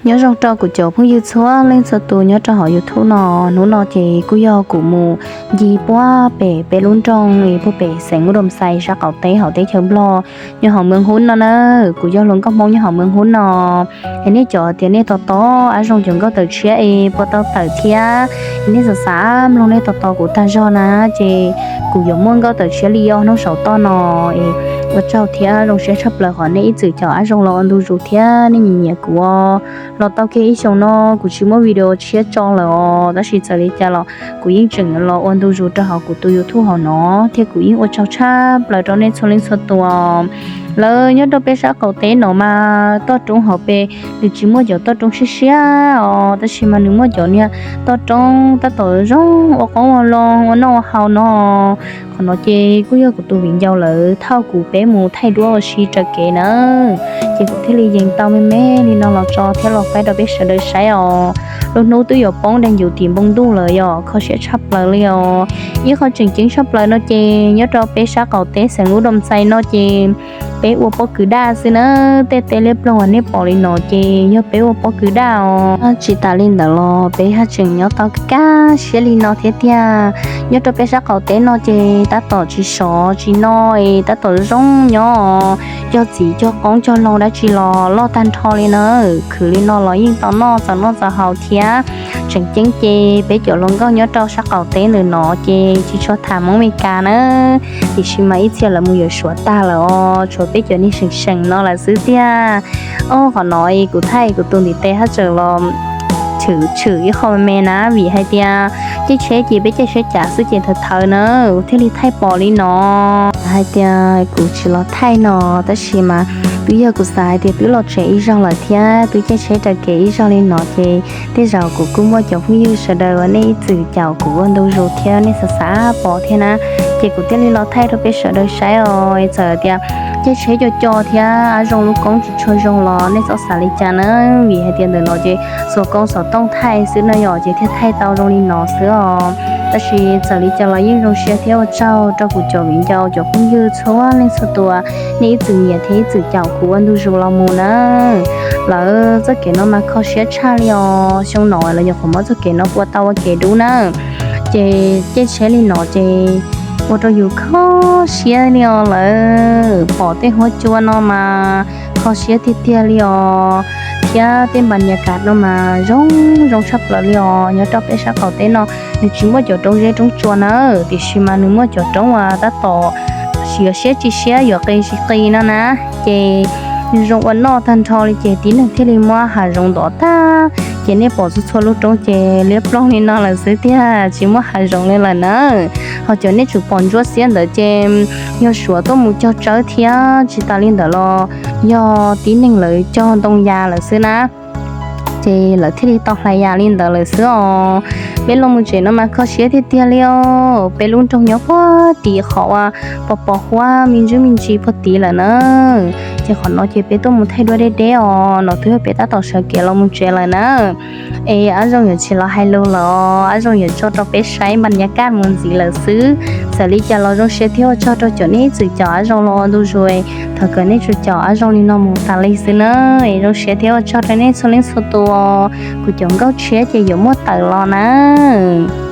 Nyob zoo rau kuv cov phooj ywg txhua leej txhua tus nyob rau hauv YouTube no. Hnub no ces kuj yog kuv mus ncig puag pem peb lub nroog es puag pem xeev Ub Doo Xais sab qaum teb hauv teb chaws Nplog, nyob hauv Meej Hub no na. Kuv yog hluas nkauj Hmoob nyob hauv Meej Hub no. Es nej cov tias nej tos tos Ab Zoo cov nkauj tawm tshiab es puas tau tawm thiab, es nej xav xav mloog nej tos tos kuv tag zog na, ces kuv yuav muaj nkauj tawm tshiab li ob hnub saum toj no. Es ua tsaug thiab zoo siab tshaj plaws qhov nej ib txwm caum Ab Zoo los ua ntu zus thiab nej nyiam nyiam kuv os. Los tau kiag ib xyoos no kuv tsis muaj video tshiab tso lawm os, tab sis txawm li cas los kuv yeej tseem los ua ntu zus rau hauv kuv tus YouTube hauv no, thiab kuv yeej ua tsaug tshaj plaws rau nej txhua leej txhua tus. Lawv nyob rau peb sab qaum teb no mas toj roob hauv pes nws tsis muaj cov toj roob siab siab os, tab sis mas nws muaj cov niag toj roob tab tom zoo ua qoob ua loo ua noj ua haus no. Qhov no ces kuj yog kuv tus viv ncaus lawv thauj kuv peb mus thaij duab ua si raws kev na, ces kuv thiaj li yees tau me me li no los tso thiab los faib rau peb sawv daws saib os. Lub hnub twb yuav poob daig ncuv tim npoo ntuj lawm, yog kho siab tshaj plaws li os. Ib qho tseem ceeb tshaj plaws no ces nyob rau peb sab qaum teb xeev Ub Doo Xais no ces peb ua pob kws daj xwb na. Tej teb liab ploog uas nej pom li no ces yog peb ua pob kws daj os. Tsis tas li ntawd los peb haj tseem nyob tau kaj siab li no thiab tiag. Nyob rau peb sab qaum teb no ces tab tom tsis sov tsis no es tab tom zoo nyob, cog txiv cog qoob cog loo dab tsi los loj tag nrho li na. Khwv li no los yeej tau noj txaus noj txaus haus thiab. Tseem ceeb ces peb cov hluas nkauj nyob rau sab qaum teb ntawm no ces tsis tshua tham Hmoob Meskas na, tiam sis mas ib txhia lawv mus yuav Suav tag lawm os, tshuav peb cov niag seem seem no lawm xwb tiag. Ob qhov no kuv thaij kuv tus ntiv tes haj tseem los tshwm tshwm ib qho me me na, vim hais tias caij tsheb ces peb caij tsheb cav xwb ces thawv thawv na, thiaj li thaij pom li no. Hais tias kuv tsis los thaij no, tab sis mas twb yog kuv xav hais tias twb los tsev ib zaug lawm thiab twb caij tsheb raws kev ib zaug li no ces tej zaum kuv kuj muaj cov phooj ywg sawv daws uas nej ib txwm caum kuv ua ntu zus thiab nej xav xav pom thiab na, ces kuv thiaj li los thaij rau peb sawv daws saib os. Txawm tias caij tsheb co co thiab Ab Zoo lub koob tsis tshua zoo los nej txhob xav li cas na, vim hais tias ntawm no ces xuas koob xov tooj thaij xwb no yom, ces thiaj thaij tau zoo li no xwb os. Tab sis txawm li cas los yeej zoo siab thiab ua tsaug rau kuv cov viv ncaus cov phooj ywg txhua leej txhua tus, nej ib txwm nyiam thiab ib txwm caum kuv ua ntu zus los mus na. Lawv txoj kev no mas kho siab tshaj li os, xyoo no lawv nyuam qhuav muab txoj kev no ua tau ua kev dub na, ces caij tsheb li no ces ua rau yus kho siab li os. Lawv pom tej huab cua no mas kho siab tiag tiag li os, thiab tej npas nias kas no mas zoo zoo tshaj plaws li os. Nyob rau peb sab qaum teb no nws tsis muaj cov roob zeb roob tsua na, tiam sis mas nws muaj cov roob uas tab tom siav siab tsis siab yuav qis tsis qis no na, ces nws zoo ua noj tag nrho li ces tib neeg thiaj li muab hav zoov ntov tag, ces nej pom txhua txhua lub roob ces liab ploog li no lawm xwb tiag, tsis muaj hav zoov li lawm na. Ho cov nej tsum pom ntsuab xiab ntawd ces yog Suav tuaj mus cog tsawb thiab, tsis tas li ntawd los yog tib neeg lawv cog ntoo ya lawm xwb na, ces lawv thiaj li tau hlais ya li ntawd lawm xwb os. Peb los mus tsev no mas kho siab tiag tiag li os, peb lub nroog nyob puag tim qhov uas pos pos huab me ntsis me ntsis puag tim lawm na. Ces qhov no ces peb tuaj mus thaij duab deb deb os, no twb yog peb tab tom sawv kev los mus tsev lawm na. Es Ab Zoo yuav tsis los hais lus lawm os, Ab Zoo yuav tso rau peb saib npas nias kaj mus ntxiv lawm xwb. Txawm li cas los zoo siab thiab ua tsaug rau cov nej ib txwm caum Ab Zoo los ua ntu zus, thov kom nej tsuas caum Ab Zoo li no mus tas li xwb na. Es zoo siab thiab ua tsaug rau nej txhua leej txhua tus, kuv cov nkauj tshiab ces yuav muaj tawm los na.